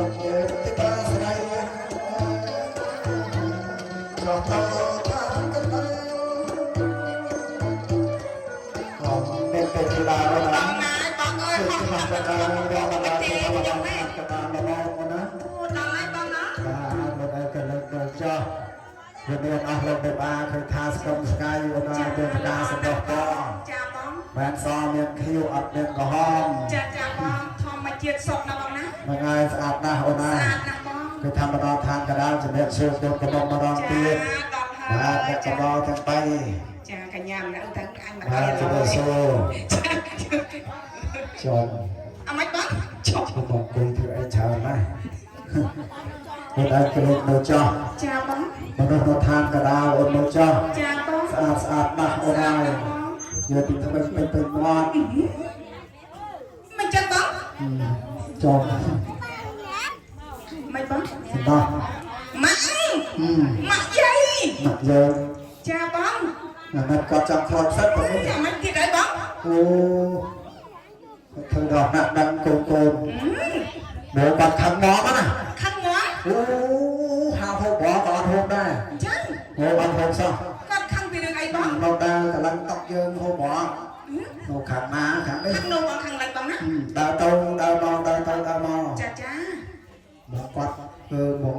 ទីតាស្រីចោះទៅខាងកណ្ដាលអមមានទេធីតាអូន ប ណា ងណាយបងអើយហោះ គឺ ហោះ កណ្ដាលរង មិនទេ ដល់ ខ្ញុំទេ កណ្ដាលមកណា អូដល់ហើយបងណា បាទលោកឯងក៏លើកដល់ចោះវាមានអស់លោកបេបាឃើញថាស្គមស្កាយអូនណាមានផ្កាសម្រុះពណ៌ ចាបង បានសមានខៀវអត់មានក្រហម ចាចាបងធម្មជាតិសុខណាបងណា មួយថ្ងៃស្អាតណាស់អូនណា ស្អាតណាស់បង គឺធម្មតាឋានកដាលជំរាបសួរគុណកំពុងម្ដង ចា ទៀត ដល់ បាទ ហើយ អ្នកកំដរទាំង ចាកញ្ញាម្នាក់ទៅអញមក 3បាទជំរាបសួរចុំ អមិនបងជប់ ខ្ញុំបងអង្គុយធ្វើអីច្រើនណាស់អូនឯងក្រេកនៅចោះ ចាបង មនុស្សនៅឋានកដាលអូននៅចោះ ចាបង ស្អាតស្អាតណាស់អូនហើយយកទីថ្មីពេញពេញមាត់ មិនចឹងបង ចុំ មិនបង សំដោះ ម៉ាក់ម៉ាក់យាយ ម៉ាក់យើង ចាបង អាណិតគាត់ចង់ខ្លោចផ្សិតទៅនេះ ចាមិនទៀតហើយបង អូគាត់ធ្វើដល់ណាក់ដឹងកូនកូនមកគាត់ខឹងមកណា ខឹងមក អូហៅហូបបក៏អត់ហូបដែរ អញ្ចឹង ហូបអត់ហូបសោះ គាត់ខឹងពីរឿងអីបង នៅដើរកន្លងតុកយើងហូបបនៅខាងណាខាងនេះ ខឹងនោះបងខឹងឡើងបងណា ដើរទៅដើរមកដើរទៅដើរមក ចាចា មកគាត់ធ្វើមក